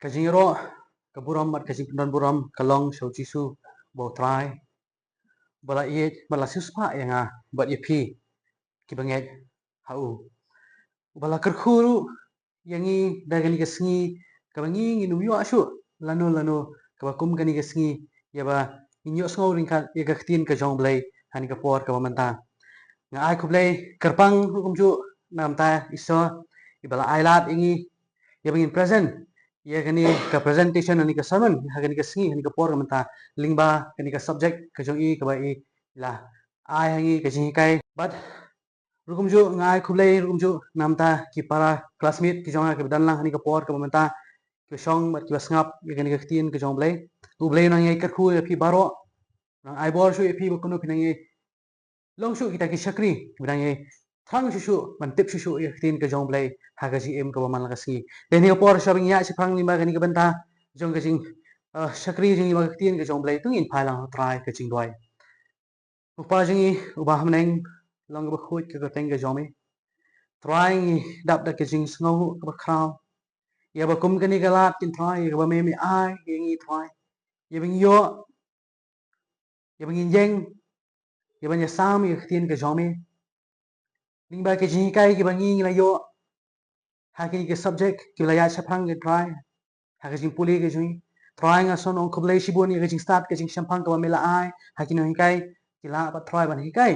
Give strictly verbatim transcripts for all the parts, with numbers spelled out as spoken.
Ka jingïaroh, ka burom bad ka jingpyndonburom ka long sha u Jisu uba u Trai, ba la ïeit bad la siewspah ïa nga bad ïa phi kiba ngeit ha u, uba la kyrkhu ruh ïa ngi da kane ka sngi kaba ngi ngin ym ïoh shuh lano lano kaba kum kane ka sngi, ïa ba ngin ïoh sngew ryngkat ïa ka ktien ka jong u Blei ha kane ka por kaba mynta. Nga ai khublei kyrpang ruh kumjuh na ka bynta Isor iba la ai lad ïa ngi ïa ba ngin present ïa kane ka presentation, kane ka sermon ha kane ka sngi, ha kane ka por kaba mynta, lyngba kane ka subject ka jong i kaba i la ai ha ngi ka jinghikai. Bad ruh kumjuh nga ai khublei ruh kumjuh na ka bynta ki para classmate ki jong nga kiba don lang ha kane ka por kaba mynta, kiba shong bad kiba sngap ïa kane ka ktien ka jong u Blei. U Blei u nang ïai kyrkhu ïa phi baroh, u nang ai bor shuh ïa phi ba kumno phin nang ïai long shuh kita ki shakri kiba nang ïai thrang shuh shuh ban tip shuh shuh ïa ka ktien ka jong u Blei ha ka jingim kaba man la ka sngi. Te ha kane ka por shuwa ba ngin ïaid shaphrang lyngba kane ka bynta jong ka jing, ah, shakri jong ngi bad ka ktien ka jong u Blei, to ngin phai lang ha u Trai ka jingduwai. Ko Pa jong ngi uba ha bneng, long kaba khuid ka kyrteng ka jong me. Trai, ngi dap da ka jingsngewbha kaba khraw ïa ba kum kane ka lad, ko Trai, ïa kaba me me ai ïa ngi, Trai, ïa ba ngin ïoh, ïa ba ngin ïeng, ïa ban ïasam ïa ka ktien ka jong me. Lyngba ki jinghikai kiba ngi ngi la ïoh ha kine ki subject kiba la ïaid shaphrang, ko Trai, ha ka jingpule ka jong ngi, Trai, nga sngew ong khublei shibun ïa ka jingstad ka jingshemphang kaba me la ai ha ki nonghikai, ki lah bad, Trai, ban hikai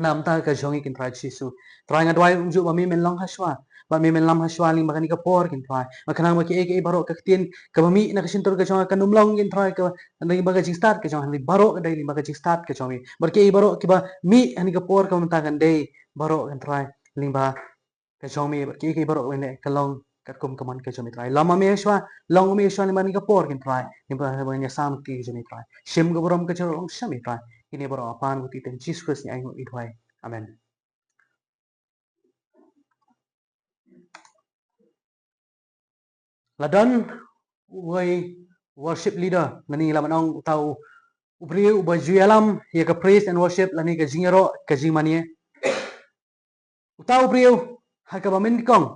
na ka bynta ka jong ngi, ko Trai Jisu. Trai, nga duwai kumjuh ba me men long ha shuwa, ba me men lam ha shuwa lyngba kane ka por, ko Trai, ba khnang ba kiei kiei baroh ka ktien kaba mih na ka shyntur ka jong nga kan ym long, ko Trai, ka lyngba ka jingstad ka jong nga, lyngba baroh ka dei lyngba ka jingstad ka jong me. Bad kiei baroh kiba mih ha kane ka por kaba mynta kan dei baroh, ko Trai, lyngba ka jong me, bad kiei kiei baroh ba ngi leh kan long katkum ka mon ka jong me, Trai. Lam ma me ha shuwa, long ma me ha shuwa lyngba kane ka por, ko Trai, lyngba kaba ngi ïasam ïa ka ktien ka jong me, Trai. Shim ka burom ka jong nga long sha me, Trai. Kine baroh ha khmat ka kyrteng u Jisu Khrist ngi ai ngi duwai. Amen. La don uwei worship leader, lane lah ban ong uta u briew uba ju ïalam ïa ka praise and worship lane ka jingïaroh ka jingmane. Uta u briew ha kaba mynnyngkong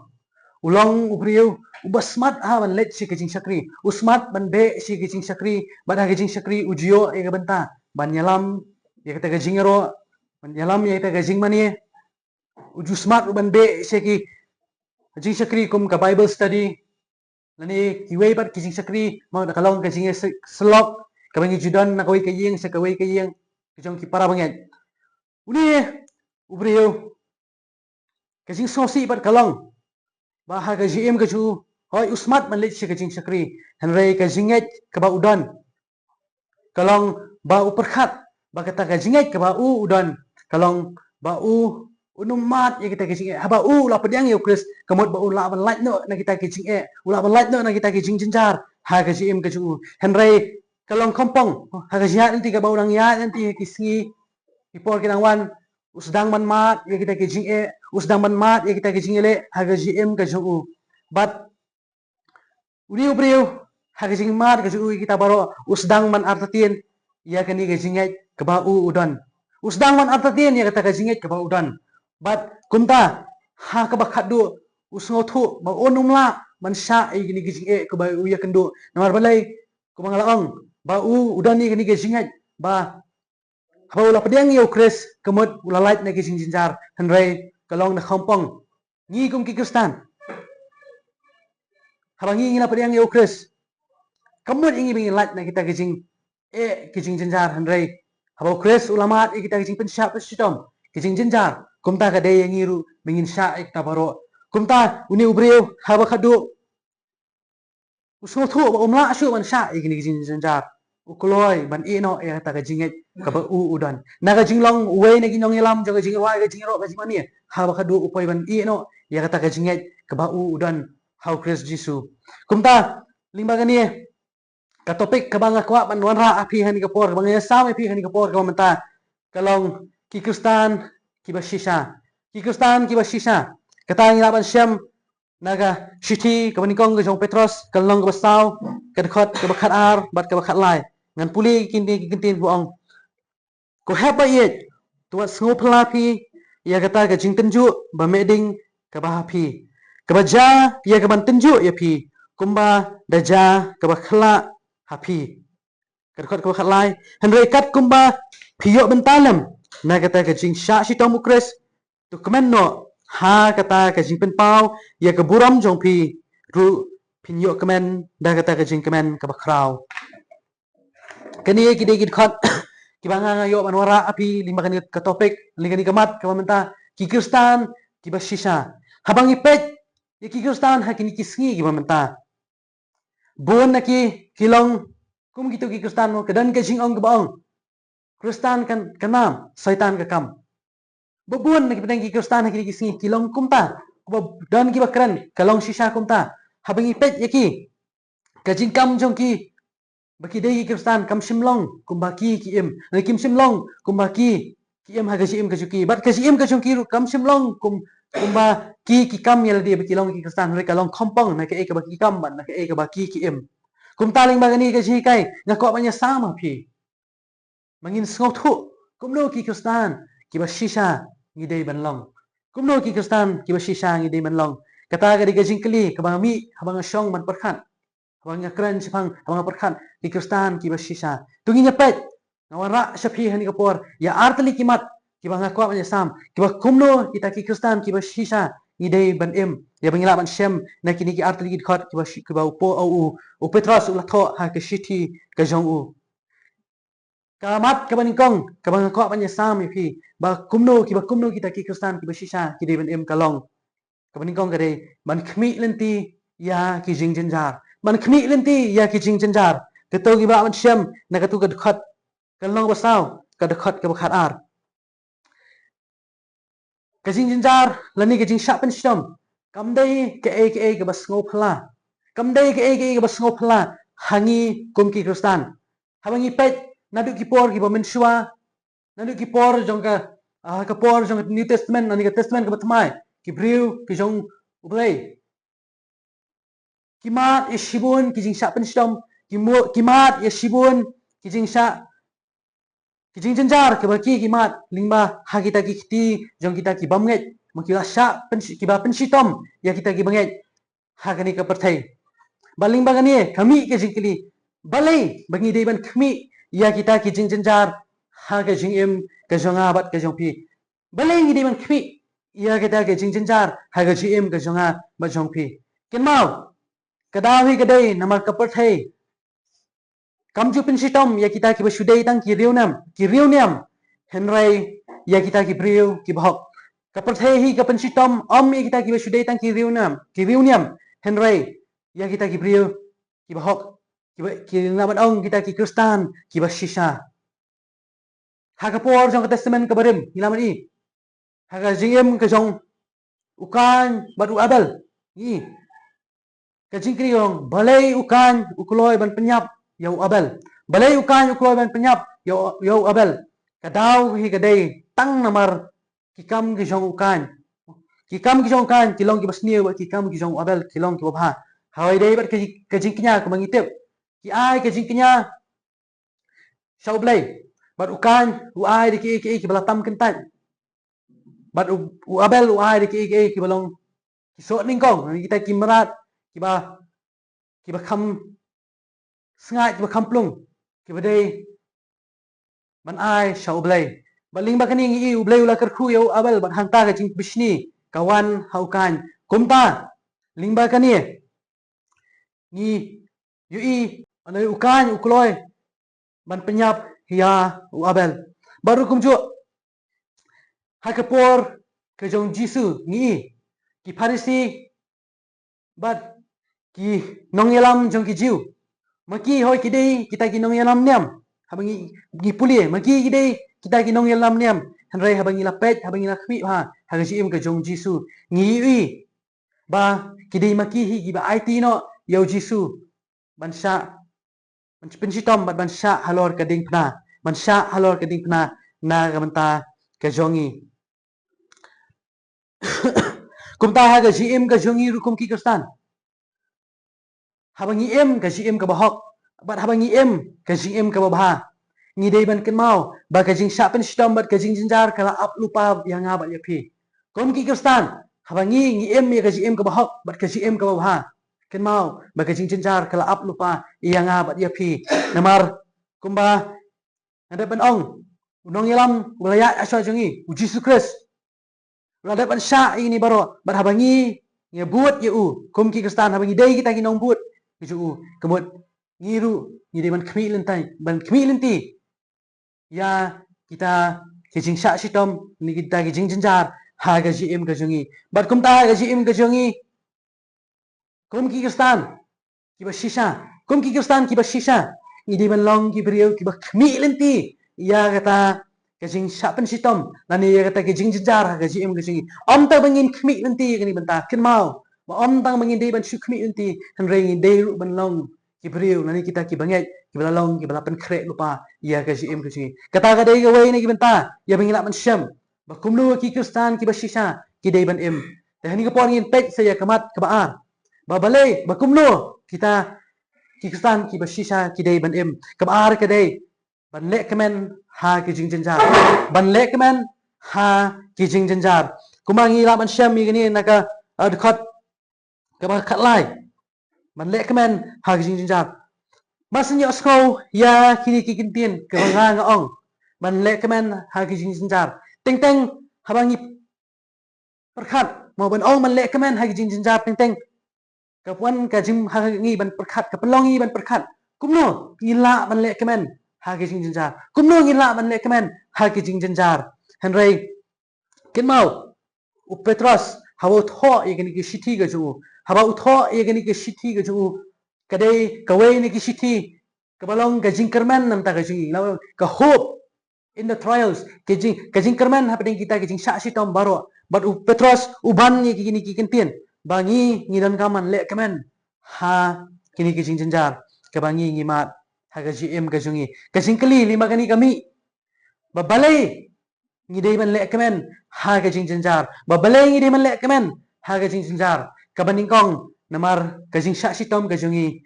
u long u briew uba smat ha ban leit sha ka jingshakri, u smat ban beh sha ka jingshakri, bad ha ka jingshakri u ju ïoh ïa ka bynta ban ïalam ïa kata ka jingïaroh, ban ïalam ïa kata ka jingmane. U ju smat ruh ban beh sha ki jingshakri kum ka Bible study, lane kiwei pat ki jingshakri, mo, da ka long ka jingïasyllok kaba ngi ju don na kawei ka ïing sha kawei ka ïing ka jong ki para bangeit. Une u briew, ka jingsngewsih pat ka long ba ha ka jingim ka jong u, hooid, u smat ban leit sha ka jingshakri, hynrei ka jingngeit kaba u don ka long ba u pyrkhat ba kata ka jingngeit kaba u u don ka long ba u, un ym mad ïa kita ki jingeh. Haba u la pdiang ïa u Khrist, ka mut ba u lah ban lait noh na kita ki jingeh, u lah ban lait noh na kita ki jingjynjar ha ka jingim ka jong u. Hynrei ka long kongpong ha ka jingïaid lynti kaba u dang ïaid lynti ha ki sngi, ki por ki dang wan, u sdang ban mad ïa kita ki jingeh, u sdang ban mad ïa kita ki jingeh leh ha ka jingim ka jong u. Bad une u briew, ha ka jingmad ka jong u ïa kita baroh, u sdang ban artatien ïa kane ka jingngeit kaba u u don. U sdang ban artatien ïa kata ka jingngeit kaba u don. Bad kumta, ha kaba khatduh, u sngewthuh ba un ym lah ban shah ïa kine ki jingeh kaba u ïakynduh. Namar balei? Kumba nga la ong, ba u u don ïa kane ka jingngeit ba haba u la pdiang ïa u Khrist, ka mut u la lait na ki jingjynjar, hynrei ka long na kongpong. Ngi kum ki Khristan, haba ngi ngi la pdiang ïa u Khrist, ka mut ïa ngi ba ngin lait na kita ki jingeh, ki jingjynjar, hynrei haba u Khrist u la mad ïa kita ki jingpynshah pynshitom, ki jingjynjar, kumta ka dei ïa ngi ruh ba ngin shah ïa kita baroh. Kumta une u briew, haba khatduh u sngewthuh ba um lah shuh ban shah ïa kine ki jingjynjar, u kloi ban ïeh noh ïa kata ka jingngeit kaba u u don. Na ka jinglong uwei na ki nongïalam jong ka jingrwai ka jingïaroh ka jingmane, haba khatduh u poi ban ïeh noh ïa kata ka jingngeit kaba u u don ha u Khrist Jisu. Kumta, lyngba kane ka topic kaba nga kwah ban wanrah ha phi ha kane ka por, kaba nga ïasam ha phi ha kane ka por kaba mynta, ka long ki Khristan kiba shisha. Ki Khristan kiba shisha. Kata ngi lah ban shem na ka shithi kaba nyngkong ka jong u Petros, ka lynnong kaba saw, ka dkhot kaba khatar bad kaba khatlai. Ngan pule kine ki kyntien ba ong: Ko hep ba ïeit, to wat sngewphylla phi ïa kata ka jingtynjuh ba meh ding kaba ha phi, kaba jia ïa ka ban tynjuh ïa phi. kumba da jia kaba khyllah ha phi. Ka dkhot kaba khatlai, hynrei katkumba phi ïoh bynta lem na kata ka jingshah shitom u Khrist, to kmen noh ha kata ka jingpynpaw ïa ka burom jong phi ruh, phin ïoh kmen da kata ka jingkmen kaba khraw. Kane ki dei ki dkhot kiba nga nga ïoh ban wanrah ha phi lyngba kane ka topic, lyngba kane ka mat kaba mynta, ki Khristan kiba shisha. Haba ngi peit ïa ki Khristan ha kine ki sngi kiba mynta, bun na ki ki long kum kito ki Khristan mo, ka don ka jingong kaba ong, Khristan kan, ka nam, Soitan ka kam. Ba bun na ki pdeng ki Khristan ha kine ki sngi ki long kumta. Ba don kiba kren, ka long shisha kumta. Haba ngi peit ïa ki, ka jingkam jong ki, ba ki dei ki Khristan, kam shym long kumba ki ki im. Lane kim shym long kumba ki ki im ha ka jingim ka jong ki. Bad ka jingim ka jong ki ruh kam shym long kum, kumba ki ki kam ïa lade ba ki long ki Khristan. Hynrei ka long kongpong na kaei kaba ki kam bad na kaei kaba ki ki im. Kumta lyngba kane ka jinghikai, nga kwah ban ïasam ha phi ba ngin sngewthuh kumno ki Khristan kiba shisha ngi dei ban long. Kumno ki Khristan kiba shisha ngi dei ban long. Kata ka dei ka jingkylli kaba nga mih haba nga shong ban pyrkhat, haba nga kren shaphang, haba nga pyrkhat ki Khristan kiba shisha. To ngin ïa peit, nga wanrah sha phi ha kane ka por ïa artylli ki mat kiba nga kwah ban ïasam, kiba kumno kita ki Khristan kiba shisha ngi dei ban im. Ïa ba ngi lah ban shem na kine ki artylli ki dkhot kiba shi-, kiba u Pau-, u, u Petros u la thoh ha ka shithi ka jong u. Ka mat kaba nyngkong kaba nga kwah ban ïasam ïa phi, ba kumno, kiba kumno kita ki Khristan kiba shisha ki dei ban im, ka long, kaba nyngkong ka dei ban khmih lynti ïa ki jingjynjar. Ban khmih lynti ïa ki jingjynjar. Kato ngi lah ban shem na kato ka dkhot ka lynnong ba saw, ka dkhot kaba khatar. Ka jingjynjar lane ka jingshah pynshitom kam dei kaei kaei kaba sngewphylla. Kam dei kaei kaei kaba sngewphylla ha ngi kum ki Khristan. Haba ngi peit naduh ki por kiba mynshuwa, naduh ki por jong ka, ah, ka por jong ka New Testament, lane ka Testament kaba thymmai, ki briew ki jong U Blei ki mad ïa shibun ki jingshah pynshitom, ki mu-, ki mad ïa shibun ki jingshah, ki jingjynjar kiba ki, ki mad lyngba ha kita ki kti jong kita ki bym ngeit, ma ki la shah pynshi-, kiba pynshitom ïa kita kiba ngeit ha kane ka pyrthei. Bad lyngba kane ka mih ka jingkylli, balei ba ngi dei ban khmih ïa kita ki jingjynjar ha ka jingim ka jong nga bad ka jong phi. Balei ngi dei ban khmih ïa kita ki jingjynjar ha ka jingim ka jong nga bad jong phi. Kynmaw, ka daw hi ka dei namar ka pyrthei kam ju pynshitom ïa kita kiba shu dei tang ki riewniam, ki riewniam, hynrei ïa kita ki briew kiba hok. Ka pyrthei hi ka pynshitom ym ïa kita kiba shu dei tang ki riewniam, ki riewniam, hynrei ïa kita ki briew kiba hok, kiba, ki, naba ong kita ki Khristan kiba shisha. Ha ka por jong ka Testament kaba rim, ngi lah ban i ha ka jingim ka jong u Kain bad u Abel, ngi i ka jingkylli ka ong, balei u Kain u kloi ban pynïap ïa u Abel? Balei u Kain u kloi ban pynïap ïa u, ïa u Abel? Ka daw hi ka dei tang namar ki kam ki jong u Kain, ki kam ki jong u Kain ki long kiba sniew bad ki kam ki jong u Abel ki long kiba bha. Hawei dei bad ka, ka jingkñia kaba ngi tip, ki ai ka jingkñia sha U Blei. Bad u Kain u ai da kiei kiei kiba la tam kyntait. Bad u, u Abel u ai da kiei kiei kiba long ki soh nyngkong, kita ki mrad kiba, kiba kham sngaid, kiba kham plung, kiba dei ban ai sha U Blei. Bad lyngba kane ngi i U Blei u la kyrkhu ïa u Abel bad hangta ka jingbishni ka wan ha u Kain. Kumta lyngba kane ngi ïohi, ane, u Kain u kloi ban pynïap ïa u Abel. Bad ruh kumjuh ha ka por ka jong Jisu ngi i ki Pharisi bad ki nongïalam jong ki Jiw, ma ki hoi ki dei kita ki nongïalam niam. Haba ngi, ngi pule, ma ki ki dei kita ki nongïalam niam. Hynrei haba ngi la peit, haba ngi la khmih bha ha ka jingim ka jong Jisu, ngi ïohi ba ki dei ma ki hi kiba aiti noh ïa u Jisu ban shah, ban pynshitom bad ban shah halor ka diengphna, ban shah halor ka diengphna na ka bynta ka jong ngi. Kumta ha ka jingim ka jong ngi ruh kum ki Khristan, haba ngi im ka jingim kaba hok bad haba ngi im ka jingim kaba bha, ngi dei ban kynmaw ba ka jingshah pynshitom bad ka jingjynjar ka la ap lypa ïa nga bad ïa phi. Kum ki Khristan, haba ngi, ngi im ïa ka jingim kaba hok bad ka jingim kaba bha, Kynmaw ba ka jingjynjar ka la ap lypa ïa nga bad ïa phi. Namar kumba nga dep ban ong, u nongïalam u la ïaid ha shwa jong ngi, u Jisu Khrist, u la dep ban shah ïa kine baroh, bad haba ngi, ngi bud ïa u kum ki Khristan, haba ngi dei kita ki nongbud ka jong u, ka mut ngi ruh ngi dei ban khmih lynti, ban khmih lynti ïa kita ki jingshah shitom, ne kita ki jingjynjar ha ka jingim ka jong ngi. Bad kumta ha ka jingim ka jong ngi, kum ki Khristan kiba shisha, kum ki Khristan kiba shisha, ngi dei ban long ki briew kiba khmih lynti ïa kata ka jingshah pynshitom lane ïa kata ka jingjynjar ha ka jingim ka jong ngi. Ym tang ba ngin khmih lynti ïa kane bynta, kynmaw ba ym tang ba ngin dei ban shu khmih lynti, hynrei ngin dei ruh ban long ki briew lane kita kiba ngeit, kiba la long, kiba la pynkhreh lypa ïa ka jingim ka jong ngi. Kata ka dei kawei na ki bynta ïa ba ngi lah ban shem ba kumno ki Khristan kiba shisha ki dei ban im. Te ha kane ka por ngin peit sa ïa ka mat kaba ar, ba balei, ba kumno kita ki Khristan kiba shisha ki dei ban im. Kaba ar ka dei ban leh kmen ha ki jingjynjar, ban leh kmen ha ki jingjynjar. Kumba ngi lah ban shem ïa kane na ka, eh, dkhot kaba khatlai, ban leh kmen ha ki jingjynjar. Ba sngewsynei ïa kine ki kyntien kaba nga nga ong, ban leh kmen ha ki jingjynjar. Teng teng haba ngi pyrkhat, mo, ban ong ban leh kmen ha ki jingjynjar, teng teng ka wan ka jing ha ngi ban pyrkhat, ka pynlong ngi ban pyrkhat, kumno ngi lah ban leh kmen ha ki jingjynjar, kumno ngi lah ban leh kmen ha ki jingjynjar. Hynrei kynmaw, u Petros haba u thoh ïa kane ka shithi ka jong u, haba u thoh ïa kane ka shithi ka jong u, ka dei kawei na ki shithi kaba long ka jingkyrmen namar ka jong ngi, ka hope in the trials, ka jing, ka jingkyrmen hapdeng kita ka jingshah shitom baroh. Bad u Petros u ban ïa kine ki kyntien ba ngi, ngi donkam ban leh kmen ha kine ki jingjynjar kaba ngi, ngi mad ha ka jingim ka jong ngi. Ka jingkylli lyngba kane ka mih, ba balei ngi dei ban leh kmen ha ka jingjynjar, ba balei ngi dei ban leh kmen ha ka jingjynjar. Kaba nyngkong, namar ka jingshah shitom ka jong ngi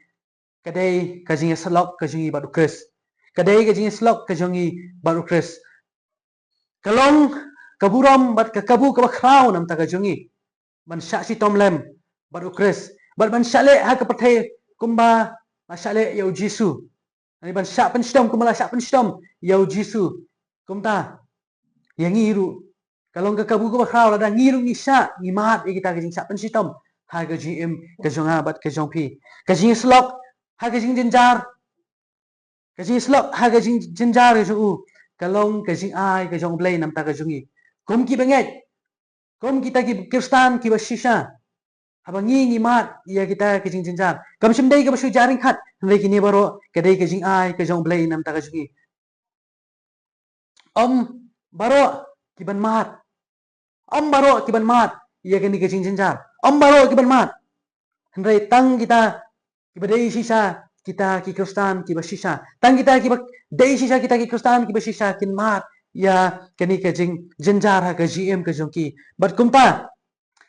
ka dei ka jingïasyllok ka jong ngi bad u Khrist, ka dei ka jingïasyllok ka jong ngi bad u Khrist. Ka long ka burom bad ka kabu kaba khraw namar ka jong ngi ban shah shitom lem bad u Khrist, bad ban shah leh ha ka pyrthei kumba la shah leh ïa u Jisu, lane ban shah pynshitom kumba la shah pynshitom ïa u Jisu. Kumta ïa ngi ruh ka long ka kabu kaba khraw lada ngi ruh ngi shah, ngi mad ïa kita ka jingshah pynshitom ha ka jingim ka jong nga bad ka jong phi. Ka jingïasyllok ha ka jingjynjar, ka jingïasyllok ha ka jingjynjar ka jong u ka long ka jingai ka jong u Blei namar ka jong ngi kum kiba ngeit, kum kita ki Khristan kiba shisha. Haba ngi, ngi mad ïa kita ki jingjynjar, kam shym dei kaba shu jia ryngkat, hynrei kine baroh ka dei ka jingai ka jong u Blei namar ka jong ngi. Ym baroh ki ban mad, ym baroh ki ban mad ïa kane ka jingjynjar, ym baroh ki ban mad. Hynrei tang kita kiba dei shisha, kita ki Khristan kiba shisha, tang kita kiba dei shisha, kita ki Khristan kiba shisha kin mad ïa kane ka jingjynjar ha ka jingim ka jong ki. Bad kumta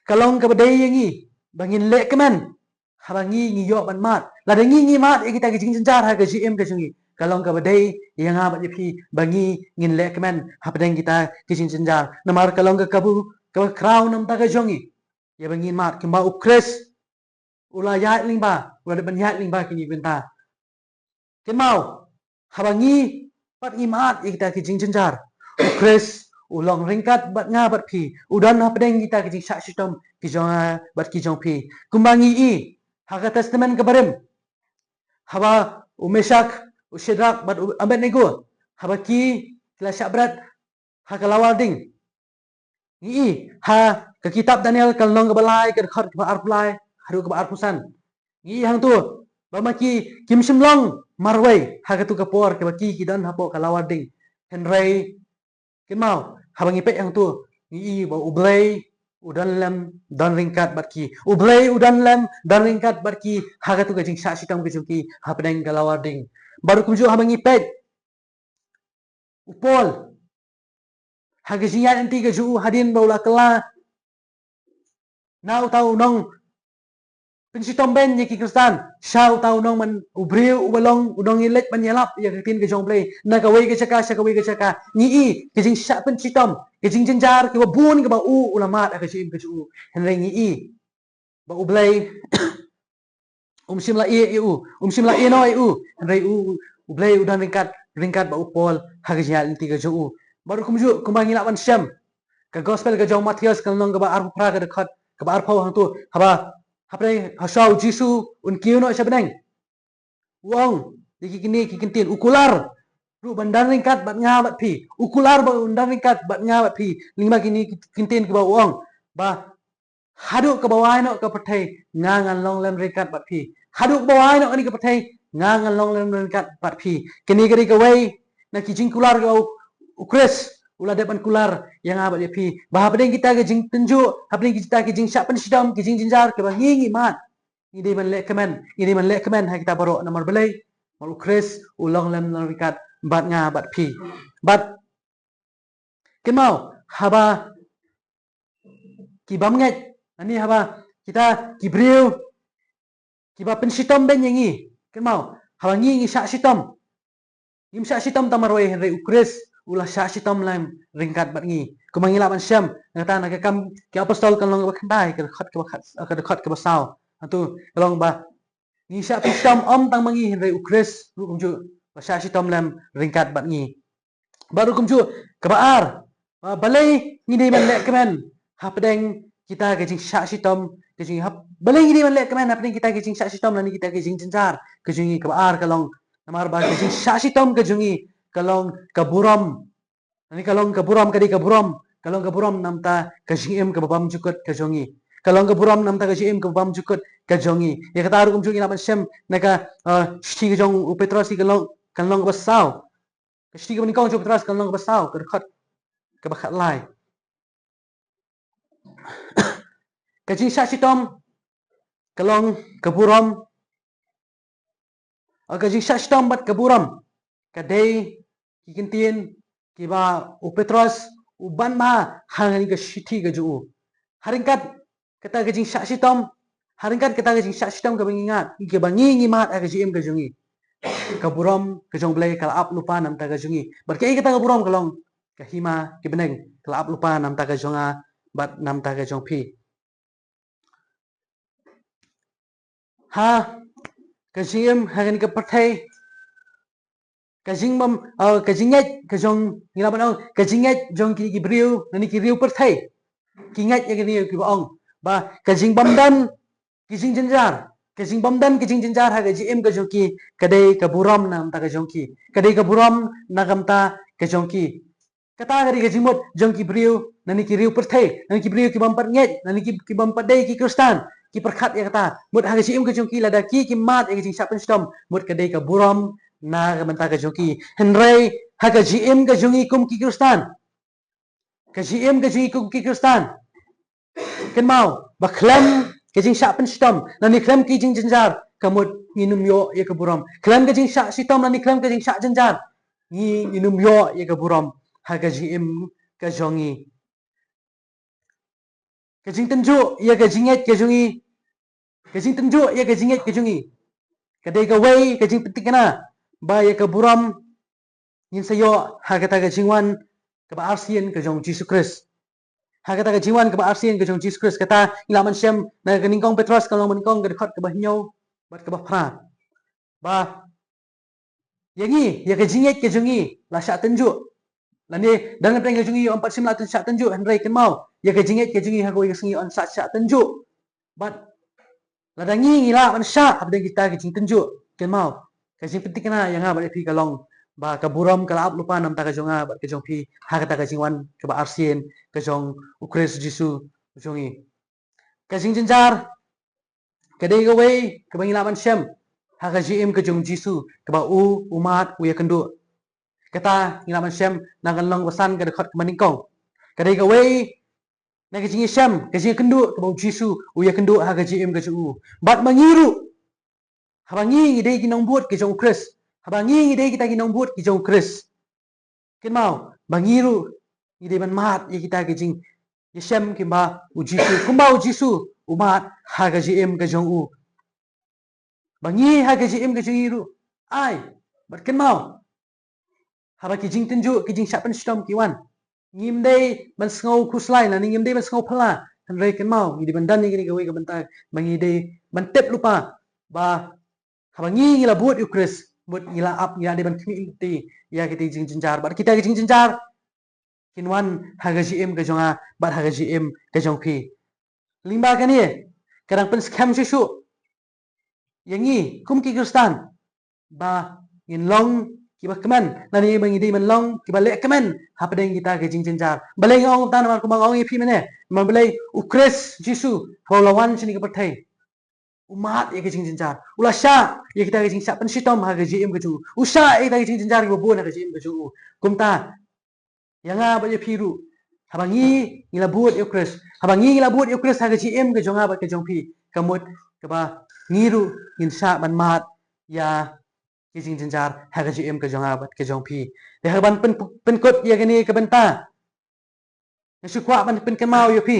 ka long kaba dei ïa ngi ba ngin leh kmen haba ngi, ngi ïoh ban mad. Lada ngi, ngi mad ïa kita ki jingjynjar ha ka jingim ka jong ngi, ka long kaba dei ïa nga bad ïa phi ba ngi, ngin leh kmen hapdeng kita ki jingjynjar. Namar ka long ka kabu kaba khraw namar ka jong ngi ïa ba ngin mad kumba u Khrist u la ïaid lyngba, u la dep ban ïaid lyngba kine ki bynta. Kynmaw, haba ngi pat ngi mad ïa kita ki jingjynjar, u Khrist u long ryngkat bad nga bad phi, u don hapdeng kita ki jingshah shitom ki jong nga bad ki jong phi. Kumba ngi i ha ka Testament kaba Rim, haba u Meshak, u Shadrak bad u Abednego, haba ki, ki la shah bret ha ka lawar ding, ngi i ha ka kitab Daniel ka lynnong kaba lai, ka dkhot kaba arphew lai haduh kaba arphew san. Ngi i hangto ba ma ki kim shym long marwei ha katu ka por kaba ki, ki don hapoh ka lawar ding. Hynrei kynmaw, haba ngi peit hangto, ngi i ba u Blei u don lem, don ryngkat bad ki. U Blei u don lem, don ryngkat bad ki ha katu ka jingshah shitom ka jong ki hapdeng ka lawar ding. Bad kumjuh haba ngi peit u Paul ha ka jingïaid lynti ka jong u hadien ba u la kylla na uta u nongpynshitom beiñ ïa ki Khristan, sha uta u nong man, u briew uba long u nongïaleit ban ïalap ïa ka ktien ka jong u Blei na kawei ka jaka sha kawei ka jaka. Ngi i ka jingshah pynshitom, ka jingjynjar kaba bun kaba u, u la mad ha ka jingim ka jong u. Hynrei ngi i ba u Blei Um shym la ïeh ïa u, um shym la ïeh noh ïa u. Hynrei u, u Blei u don ryngkat, ryngkat bad u Paul ha ka jingïaid lynti ka jong u. Bad ruh kumjuh, kumba ngi lah ban shem, ka gospel ka jong u Mathaios ka lynnong kaba arphew phra ka dkhot kaba arphew, hangto haba, hapdeng, hashuwa u Jisu un kiew noh sha bneng, u ong ïa ki kine ki kyntien, u kular ruh ban don ryngkat bad nga bad phi. U kular ba un don ryngkat bad nga bad phi. Lyngba kine ki kyntien kiba u ong ba, haduh kaba wai noh ka pyrthei, nga ngan long lem ryngkat bad phi. Haduh kaba wai noh kane ka pyrthei, nga ngan long lem ryngkat bad phi. Kane ka dei kawei na ki jingkular kaba u, u Khrist u la dep ban kular ïa nga bad ïa phi, ba hapdeng kita ki jingtynjuh, hapdeng kita ki jingshah pynshitom, ki jingjynjar kiba ngi ngi mad, ngi dei ban leh kmen, ngi dei ban leh kmen ha kita baroh, namar balei? Namar u Khrist u long lem, long ryngkat bad nga bad phi. Bad kynmaw, haba ki bym ngeit, lane haba kita ki briew kiba pynshitom beiñ ïa ngi, kynmaw, haba ngi ngi shah shitom, ngim shah shitom tang marwei, hynrei u Khrist u la shah shitom lem ryngkat bad ngi. Kumba ngi lah ban shem na kata, na Ki Kam ki Apostol ka lynnong kaba khyndai ka dkhot kaba khat, ka dkhot kaba saw, hangto ka ong ba, ngi shah pynshitom ym tang ma ngi, hynrei u Khrist ruh kumjuh u la shah shitom lem ryngkat bad ngi. Bad ruh kumjuh, kaba ar, ba balei ngi dei ban leh kmen hapdeng kita ki jingshah shitom ka jong ngi, hap, balei ngi dei ban leh kmen hapdeng kita ki jingshah shitom lane kita ki jingjynjar ka jong ngi? Kaba ar ka long namar ba ka jingshah shitom ka jong ngi ka long ka burom. Lane ka long ka burom, ka dei ka burom, ka long ka burom namar ka jingim kaba bymjukut ka jong ngi. Ka long ka burom namar ka jingim kaba bymjukut ka jong ngi. Ïa kata ruh kumjuh ngi lah ban shem na ka, eh, shithi ka jong u Petros, ka lynnong, ka lynnong kaba saw. Ka shithi kaba nyngkong jong u Petros ka lynnong kaba saw, ka dkhot kaba khatlai. Ka jingshah shitom ka long ka burom. Ka jingshah shitom bad ka burom ka dei ki kyntien kiba u Petros u ban ma ha kane ka shithi ka jong u. Ha ryngkat kata ka jingshah shitom, ha ryngkat kata ka jingshah shitom kaba ngi mad, kaba ngi ngi mad ha ka jingim ka jong ngi, ka burom ka jong u Blei ka la ap lypa namar ka jong ngi. Bad kaei kata ka burom? Ka long ka hima ki bneng, ka la ap lypa namar ka jong nga bad namar ka jong phi. Ha ka jingim ha kane ka pyrthei, ka jingbym, eh, ka jingngeit ka jong, ngi lah ban ong, ka jingngeit jong ki, ki briew lane ki riew pyrthei, ki ngeit ïa kine kiba ong ba ka jingbymdon ki jingjynjar, ka jingbymdon ki jingjynjar ha ka jingim ka jong ki ka dei ka burom na ka bynta ka jong ki, ka dei ka burom na ka bynta ka jong ki. Kata ka dei ka jingmut jong ki briew lane ki riew pyrthei, lane ki briew ki bym pat ngeit, lane ki, ki bym pat dei ki Khristan, ki pyrkhat ïa kata. Mut ha ka jingim ka jong ki lada ki, ki mad ïa ka jingshah pynshitom, mut ka dei ka burom na ka bynta ka jong ki. Hynrei ha ka jingim ka jong ngi kum ki Khristan, ka jingim ka jong ngi kum ki Khristan, kynmaw ba khlem ka jingshah pynshitom lane khlem ki jingjynjar, ka mut ngin ym ïoh ïa ka burom. Khlem ka jingshah shitom lane khlem ka jingshah jynjar, ngi, ngin ym ïoh ïa ka burom ha ka jingim ka jong ngi. Ka jingtynjuh ïa ka jingngeit ka jong ngi, ka jingtynjuh ïa ka jingngeit ka jong ngi ka dei kawei ka jingpynthikna ba ïa ka burom ngin sa ïoh ha kata ka jingwan kaba arsien ka jong u Jisu Khrist. Ha kata ka jingwan kaba arsien ka jong u Jisu Khrist, kata ngi lah ban shem na ka nyngkong Petros ka lynnong ba nyngkong ka dkhot kaba hynñiew bad kaba phra. Ba ïa ngi, ïa ka jingngeit ka jong ngi la shah tynjuh. Lane dang na pdeng ka jong ngi ym pat shym la tyn shah tynjuh, hynrei kynmaw, ïa ka jingngeit ka jong ngi ha kawei ka sngi yn sa shah tynjuh. Bad lada ngi ngi lah ban shah hapdeng kita ki jingtynjuh, kynmaw, ka jingpynthikna ïa nga bad ïa phi ka long ba ka burom ka la ap lypa na ka bynta ka jong nga bad ka jong phi ha kata ka jingwan kaba arsien ka jong u Khrist Jisu jong ngi. Ka jingjynjar ka dei kawei kaba ngi lah ban shem ha ka jingim ka jong u Jisu, kaba u, u mad, u ïakynduh. Kata ngi lah ban shem na ka lynnong ba san ka dkhot kaba nyngkong. Ka dei kawei na ka jingïashem, ka jingïakynduh kaba u Jisu u ïakynduh ha ka jingim ka jong u. Bad ma ngi ruh, haba ngi ngi dei ki nongbud ki jong u Khrist, haba ngi ngi dei kita ki nongbud ki jong u Khrist, kynmaw ba ngi ruh ngi dei ban mad ïa kita ki jingïashem kumba u Jisu, kumba u Jisu u mad ha ka jingim ka jong u. Ba ngi ha ka jingim ka jong ngi ruh, ai, bad kynmaw, haba ki jingtynjuh, ki jingshah pynshitom ki wan, ngim dei ban sngew khuslai lane ngim dei ban sngew phylla. Hynrei kynmaw, ngi dei ban don ïa kane kawei ka bynta ba ngi dei ban tip lypa Ba haba ngi ngi la bud ïa u Khrist, bud ngi la ap, ngi la dei ban khmih lynti ïa kita ki jingjynjar. Bad kita ki jingjynjar kin wan ha ka jingim ka jong nga bad ha ka jingim ka jong phi. Lyngba kane ka dang pynskhem shuh shuh ïa ngi kum ki Khristan ba ngin long kiba kmen, lane ba ngi dei ban long kiba leh kmen hapdeng kita ki jingjynjar. Balei nga ong kumta? Namar kumba nga ong ïa phi mynne, namar balei u Khrist Jisu haba u la wan shane ka pyrthei, u mad ïa ka jingjynjar. U la shah ïa kita ki jingshah pynshitom ha ka jingim ka jong u. U shah ïa kita ki jingjynjar kiba bun ha ka jingim ka jong u. Kumta ïa nga bad ïa phi ruh, haba ngi ngi la bud ïa u Khrist, haba ngi ngi la bud ïa u Khrist ha ka jingim ka jong nga bad ka jong phi, ka mut kaba ngi ruh ngin shah ban mad ïa ki jingjynjar ha ka jingim ka jong nga bad ka jong phi. Te haba ngan pyn, pynkut ïa kane ka bynta, nga shu kwah ban pynkynmaw ïa phi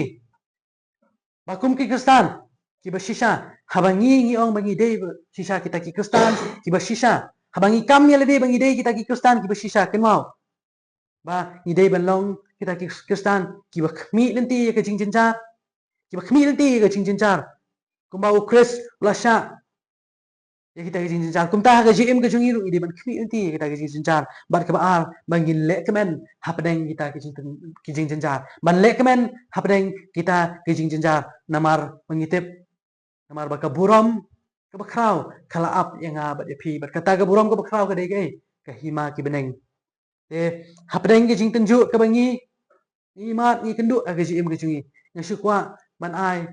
ba kum ki Khristan kiba shisha, haba ngi ngi ong ba ngi dei ba shisha kita ki Khristan kiba shisha, haba ngi kam ïa lade ba ngi dei kita ki Khristan kiba shisha, kynmaw ba ngi dei ban long kita ki Khristan kiba khmih lynti ïa ka jingjynjar, kiba khmih lynti ïa ka jingjynjar. Kumba u Khrist u la shah ïa kita ki jingjynjar, kumta ha ka jingim ka jong ngi ruh ngi dei ban khmih lynti ïa kita ki jingjynjar. Bad kaba ar, ba ngin leh kmen hapdeng kita ki jing, ki jingjynjar. Ban leh kmen hapdeng kita ki jingjynjar, namar ba ngi tip, namar ba ka burom kaba khraw ka la ap ïa nga bad ïa phi. Bad kata ka burom kaba khraw ka dei kaei? Ka hima ki bneng. Te hapdeng ka jingtynjuh kaba ngi ngi mad ngi kynduh ha ka jingim ka jong ngi, nga shu kwah ban ai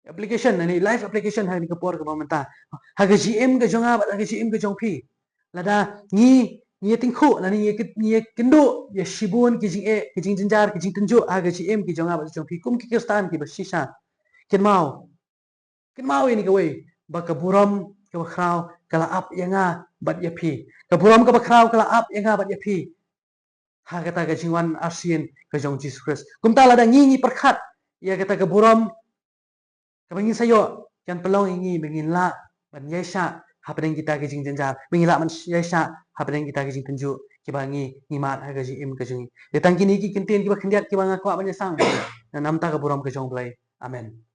application, ani life application ha kane ka por kaba mynta, ha ka jingim ka jong nga bad ha ka jingim ka jong phi. Lada ngi ngi ïa tyngkhuh, lada ngi ïa kynduh ïa shibun ki jingeh, ki jingjynjar, ki jingtynjuh ha ka jingim ka jong nga bad jong phi kum ki Khristan kiba shisha, kynmaw, kynmaw ïa kane kawei, ba ka burom kaba khraw ka la ap ïa nga bad ïa phi. Ka burom kaba khraw ka la ap ïa nga bad ïa phi ha kata ka jingwan arsien ka jong Jisu Khrist. Kumta lada ngi ngi pyrkhat ïa kata ka burom kaba ngin sa ïoh, kan pynlong ïa ngi ba ngin lah ban ïaishah hapdeng kita ki jingjynjar, ba ngin lah ban ïaishah hapdeng kita ki jingtynjuh kiba ngi ngi mad ha ka jingim ka jong ngi. Ïa tang kine ki kyntien kiba khyndiat kiba nga kwah ban ïasang na ka bynta ka burom ka jong U Blei. Amen.